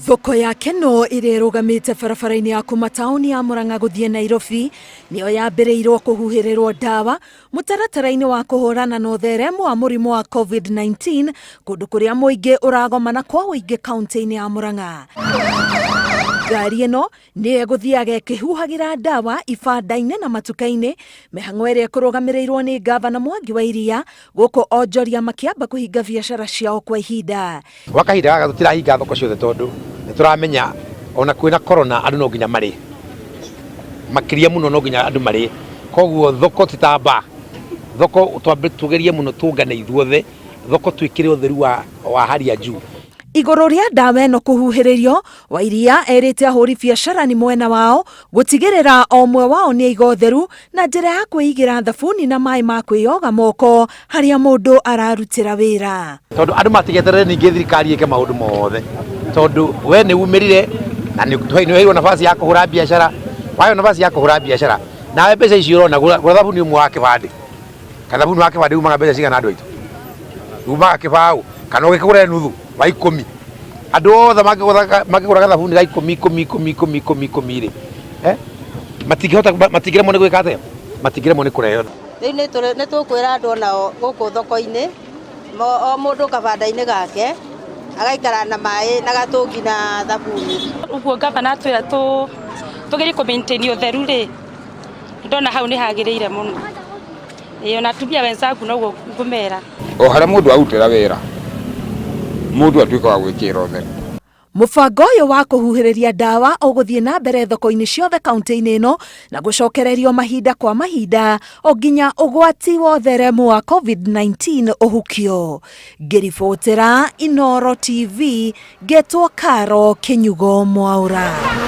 Thoko ya Kenol ĩrĩa ĩrũgamĩte barabara-inĩ ya kuma taũni ya Murang'a gũthiĩ Nairobi nĩyo yambĩrĩirwo kũhuhĩrĩrwo ndawa mũtaratara-inĩ wa kũhũrana na ũtheremu wa mũrimũ wa COVID-19 kũndũ kũrĩa mũingĩ ũragomana kwa ũingĩ kaunti-inĩ ya Murang'a. Ngari ĩno nĩyo ĩgũthiaga ĩkĩhuhagĩra ndawa ibanda-inĩ na matuka-inĩ, mĩhang'o ĩrĩa ĩkũrũgamĩrĩirwo nĩ ngavana Mwangi wa Iria gũkũ onjoria makĩamba kũhinga biacara ciao kwa ihinda. Gwa kahinda gaka tũtirahinga thoko ciothe tondũ nĩ tũramenya ona kwĩna corona andũ no nginya marĩe, makĩria mũno no nginya andũ marĩe, koguo thoko ti ta bar, thoko twambe tũgerie mũno tũngane ithuothe, thoko twĩkĩre ũtheru wa hali ya juu. Igũrũ rĩa ndawa ĩno kũhuhĩrĩrio, Wairia erĩte ahũri biacara nĩ mwena wao gũtigĩrĩra o ũmwe wao nĩ aiga ũtheru na njĩra ya kwĩigĩra thabuni na maĩ ma kwĩyoga moko harĩa mũndũ ararutĩra wĩra. Tondũ andũ matigeterere ningĩ thirikari ĩke maũndũ mothe, tondũ we nĩ umĩrire na nĩ ũheirwo nafasi ya kũhũra biacara, waheo nafasi ya kũhũra biacara, nawe mbeca icio ũrona gũra thabuni ũmwe wa kĩbandĩ. Kana thabuni wa kĩbandĩ umaga mbeca cigana andũ aitũ? Umaga kĩbaũ kana ũgĩkĩgũre nuthu wa ikũmi. Andũ othe mangĩgũra gathabuni ga ikũmi ikũmi ikũmi ikũmi ikũmi ikũmi rĩ, eh, matingĩhota matingĩremwo nĩ gwĩka atĩa? Matingĩremwo nĩ kũreheo. Rĩu nĩ tũkwĩra andũ onao gũkũ thoko-inĩ, o mũndũ kabanda-inĩ gake agaikara na maĩ na gatũngi na thabuni. Ũguo ngavana atwĩra tũgerie kũ maintain ũtheru rĩ, ndona hau nĩ hagĩrĩire mũno. Ĩĩ ona atumia wenzangu noguo ngũmera. O harĩa mũndũ arutĩra wĩra, mũndũ atuĩka wa gwĩkĩrĩra ũtheru. Mũbango ũyũ wa kũhuhĩrĩria ndawa ũgũthiĩ na mbere thoko-inĩ ciothe kaunti-inĩ ĩno na gũcokererio mahinda kwa mahinda o nginya ũgwati wa ũtheremu wa COVID-19 ũhukio. Ngĩribotera Inooro TV, ngetwo Caro Kĩnyugo Mwaũra.